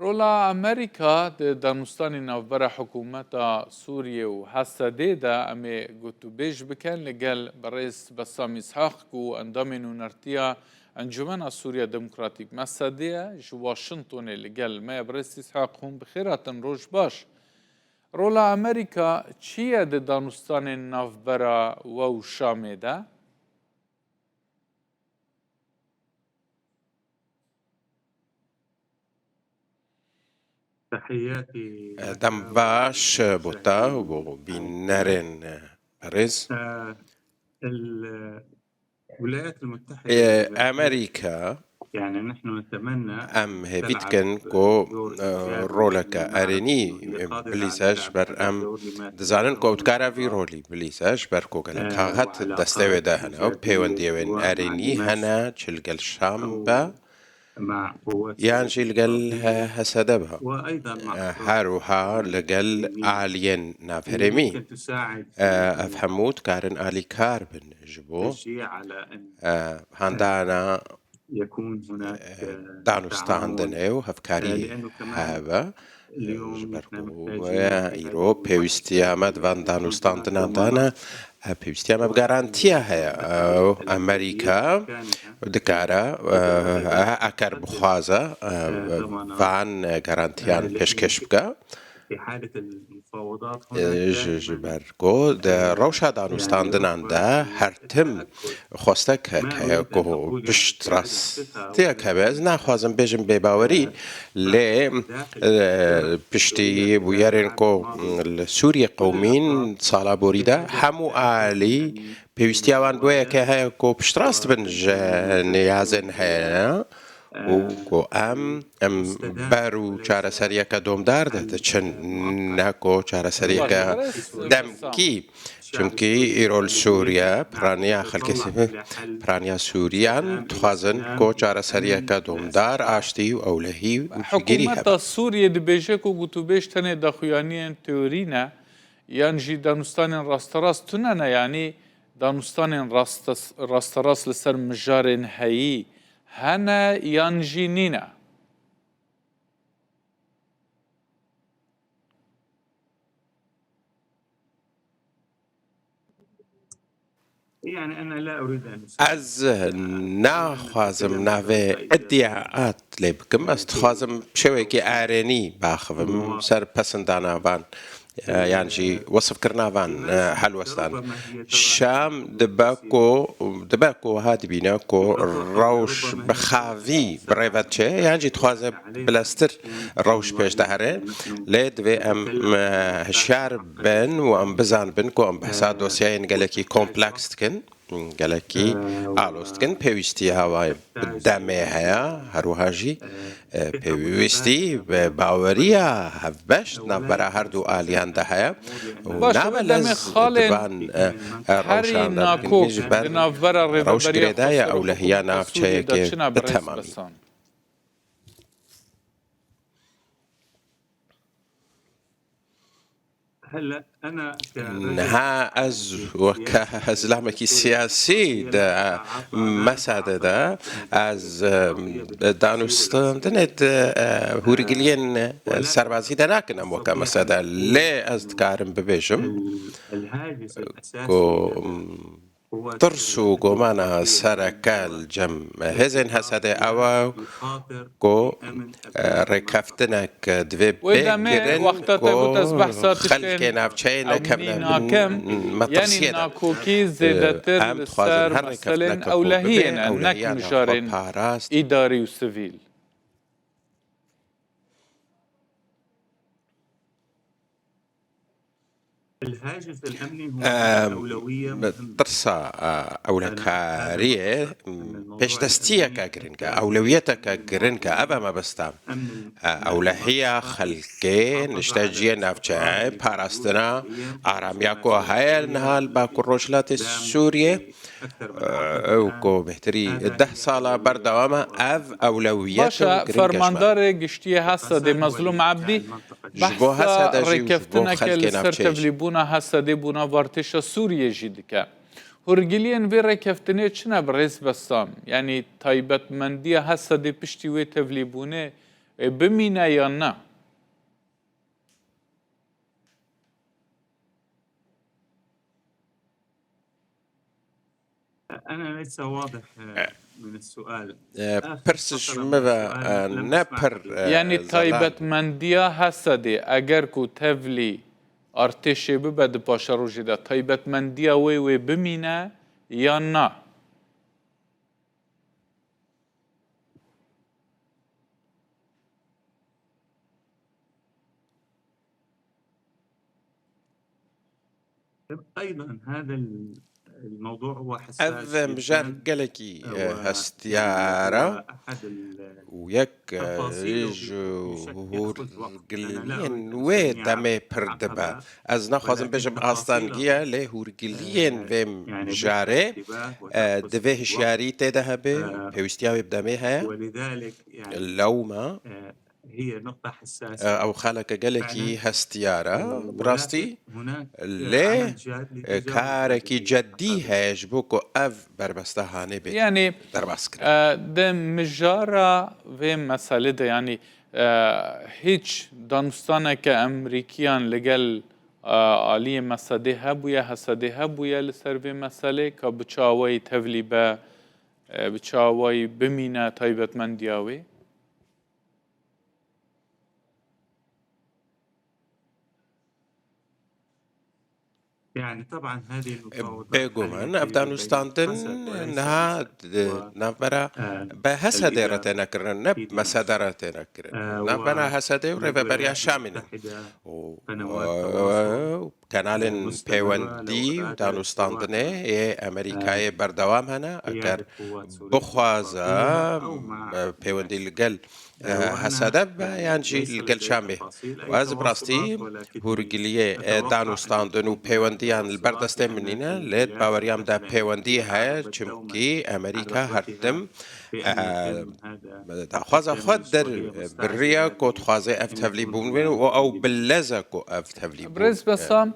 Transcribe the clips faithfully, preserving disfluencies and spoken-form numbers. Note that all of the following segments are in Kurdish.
Rola Amerîka di danûstanê navbera hikûmeta Sûriyê û H S D'ê de em ê gotûbêj bikin. Li gel birêz Bessam Îshaq ku endamê nûnertiya Encûmena Sûriya Demokratîk, M S D, ye, ji Washingtonê li gel me ye. Birêz Îshaq, hûn bi xêr hatin, roj baş. Rola Amerîka çi ye di danûstanên navbera we û Şamê de? Dem baş bo te û bo bînerên berêz. Amerîka, em hêvî dikin ku roleke erênî bilîze, ji ber em dizanin ku ew dikare vî rolî bilîze, ji ber ku gelek axet destê wê de hene û peywendiyê wê erênî hene, çi li gel Şam be, yan jî li gel H S D be. Her wiha li gel aliyên navherêmî. Ev hemû dikarin alîkar bin ji bo handana danûstandinê û hevkarî hebe. Ji ber ku îro pêwîstiya me di van danûstandinan de ne, pêwîstiya me bi garantiya heye. Ew Amerîka dikare, eger bixwaze, van garantiyan pêşkêş bike. Ji, ji ber ku di rewşa danûstandinan de her tim xwestek heye ku piştrastiyek hebe. Ez naxwazim bêjim bêbawerî, lê piştî bûyerên ku li Sûriyê qewimîn sala borî de, hemû alî pêwîstiya wan bi wê yekê heye ku piştrast bin ji niyazên heye û ku em, em ber û çareseriyeke domdar de diçin, ne ku çareseriyeke demkî. Çimkî îro li Sûriye piraniya xelkê sivîl, piraniya Sûriyan dixwazin ku çareseriyeke domdar, aştî û ewlehî û cîgirî hebe. Hikûmeta Sûriyê dibêje ku gotûbêj tenê daxuyaniyên teorî ne, yan jî danûstanên rasterast tune ne, yanî danûstanên rastes-, rasterast li ser mijarên heyî hene yan jî nîne? Ez naxwazim navê îdîaat lê bikim. Ez dixwazim bi şêwekî erênî biaxivim ser pesindana van, e, yan jî wesifkirina van, e, helwestan. Şam dibe ku, dibe ku wiha dibîne ku rewş bi xavî bi rê ve diçe, yan jî dixwaze bileztir rewş pêş de here. Lê divê em, e, hişyar bin û em bizanbin ku em behsa dosyayên gelekî kompleks dikin, gelekî aloz dikin. Pêwîstiya wa bi demê heye, her wiha jî, e, pêwîstî bi baweriya hevbeş di navbera her du aliyan de heye. Û nabe lez di van, e, e, rewşan de bikin, ji ber rewş girêdaye ewlehiya navçeyekê bi temamî. Niha ez weke zilamekî siyasî di M S D de, ez, e, danûstandinê di, e, hûrgiliyên, e, serbazî de nakin em weke M S D, lê ez dikarim bibêjim ku, tirs û gomana sereke li cem hêzên H S D ew e ku, e, rêkeftinek divê bê kirin ku xelkê navçeyê nekevine bin metirsiyê de. Em dixwazin her rêkeftineke ku bibe ewlehiya navxwe parast. Em, tirsa, e, ewlekariyê pêşdestiyeke giring e, ewlewiyeteke giring e. Ev e mebesta. E, ewlehiya xelkê, nişteciyê navçeyê, parastina aramiya ku heye niha li Bakur Rojhilatê Sûriyê. Ew ku bêhtirî deh sala berdewam e, ev ewlewiyet e. Baş e, Fermandarê Giştî yê H S D'ê Mezlûm Ebdî behsa rêkeftineke li ser tevlîbûna H S D'ê bûna artêşa Sûriyê jî dike. Hûrgiliyên vê rêkeftinê çi ne birêz Bessam? Yanî taybetmendiya H S D'ê piştî wê tevlîbûnê e, bimîne yan na? E, pirs ji min ve, e, ne pir, e, zelal. Yanî taybetmendiya Hesedê, eger ku tevlî artêşê bibe di paşerojê de, taybetmendiya wê wê bimîne yan na? Ev mijar gelekî, e, hestiyar e û yek, e, ji hûrgiliyên wê demê pir dibe. Ez naxwazim bêjim astengiye, lê hûrgiliyên vê mijarê, e, divê hişyarî tê de hebe, pêwîstiya wê bi demê heye. Lewma ew xeleke gelekî hestiyar e, bi rastî, lê karekî ceddî heye ji bo ku ev berbeste hanê bê derbas kirin. Yanî, e, di mijara vê meselê de, yanî, e, hîç danûstaneke Emerîkiyan li gel, e, aliyê Mesedê hebûye, Hesedê hebûye li ser vê meselê, ka bi çi awayî tevlî be, e, bi çi awayî bimîne taybetmendiya wê? Bêguman ev danûstandin niha di navbera bi Hesedê re têne kirin, ne bi Mesedê re têne kirin. Navbera Hesedê û Rêveberiya Şamê ne. Û Kanalên pêwendî û danûstandinê yê Amerîkayê berdewam hene. Eger bixwaze pêwendî li gel Hesede be yan jî li gel Şamê. Û ez bi rastî hûrgiliyê danûstandin û pêwendiyan li ber destê min nîne, lê di baweriya min de pêwendî heye, çimkî Amerîka her tim daxwaza xwe der biriye ku dixwaze ev tevlî bûn û ew bi lez e ku ev tevlî bûn. Birêz Besam,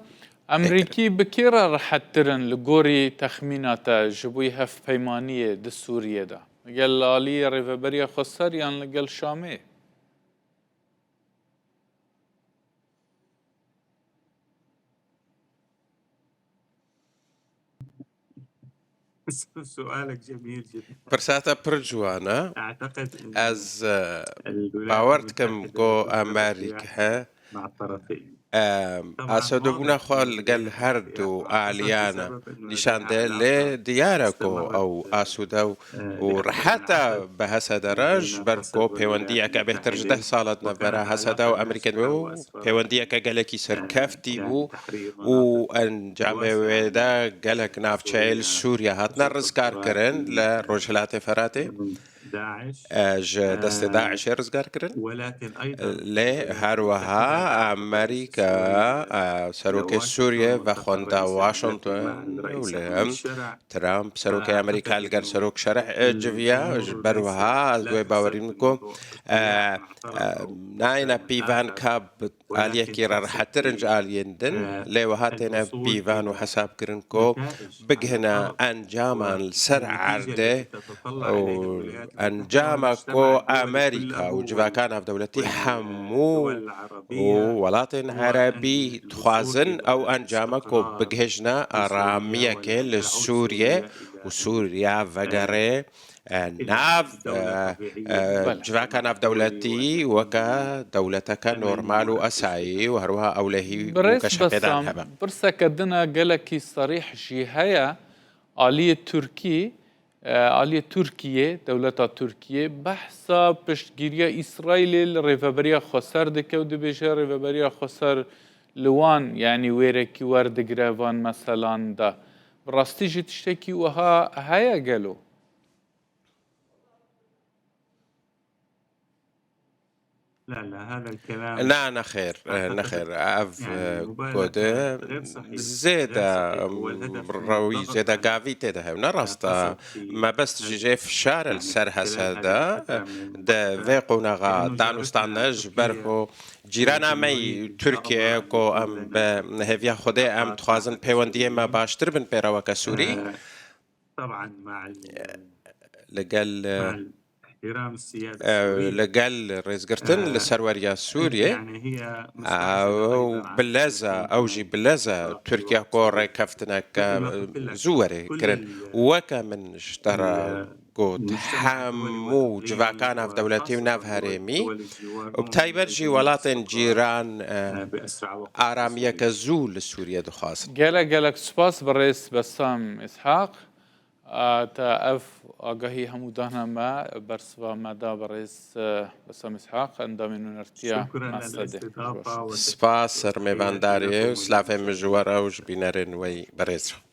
Emerîkî bi kê re rehettir in li gorî texmîna te ji bo hevpeymaniyê di Sûriyê de? Li gel aliyê Rêveberiya Xweser yan li gel Şamê? Pirsa te pir ciwan e. Ez, e, bawer dikim ku Amerîka, e, asodebûna xwe li gel her du aliyan nîşan de, lê diyar e ku ew asûde û rehet e bi Hesede re, ji ber ku pêwendiyeke bêhtir ji deh sal e di navbera Hesede û Amerîkê de bû, pêwendiyeke gelekî serkeftî bû û encamê wê de gelek navçeyê li Sûriye hatine rizgarkirin li Rojhilatê Feratê. Ji destê DAIŞê rizgar kirin. Lê her wiha Amerîka, serokê Sûriyê vexwenda Washington û li Trump, serokê Amerîka li gel serok şereh civiya. Ji ber wiha ez wê bawerî min ku nayêne pîvan ka bi aliyekî re rehettir in ji aliyên din, lê wiha têne pîvan û hesab kirin ku bigihine encaman li ser erdê û encama ku Amerîka û civaka navdewletî hemû û welatên erebî dixwazin ew encama ku bigihîjine aramiyekê li Sûriyê û Sûriya vegerê, e, nav, e, e, civaka navdewletî weke dewleteke normal û esayî û herwiha ewlehî û Birêz geşepêdan Besam, hebe. Pirseke din e gelekî serîh jî heye. Aliyê Tirkî, e, aliyê Tirkiyê, dewleta Tirkiyê behsa piştgiriya Îsraîlê li Rêveberiya Xweser dike û dibêje Rêveberiya Xweser li wan, yanî wêrekî werdigire van meselan de. Bi rastî jî tiştekî wiha heye gelo? Na, nexêr, nexêr. Ev, e, gode zêde, em, rewî zêde gavî tê de hewne. Rast e. Mebest jî jê fişar e li ser Hesede. Di vê qonaxa danûstan de ji ber ku cîrana me yî Tirkiye ku em bi hêviya Xwedê em dixwazin pêwendiyê me baştir bin pê re weke Sûrî. Li gel, e, Ew li gel rêzgirtin li serweriya Sûriyê, ew bi lez e, ew jî bi lez e Tirkiye ku rêkeftineke zû were kirin. Weke min ji te re got, hemû civaka navdewletî û navherêmî û bi taybet jî welatên cîran, e, aramiyeke zû li Sûriyê dixwazin. Gelek gelek spas birêz Bessam Îshaq. A, te ev agahî hemû dana me, bersiva me da birêz, e, Bessam Îshaq, endamê nûnertiya Mesedê. Spas ser mêvandariyê û silavên min ji we re û ji bînerên we yî birêz re.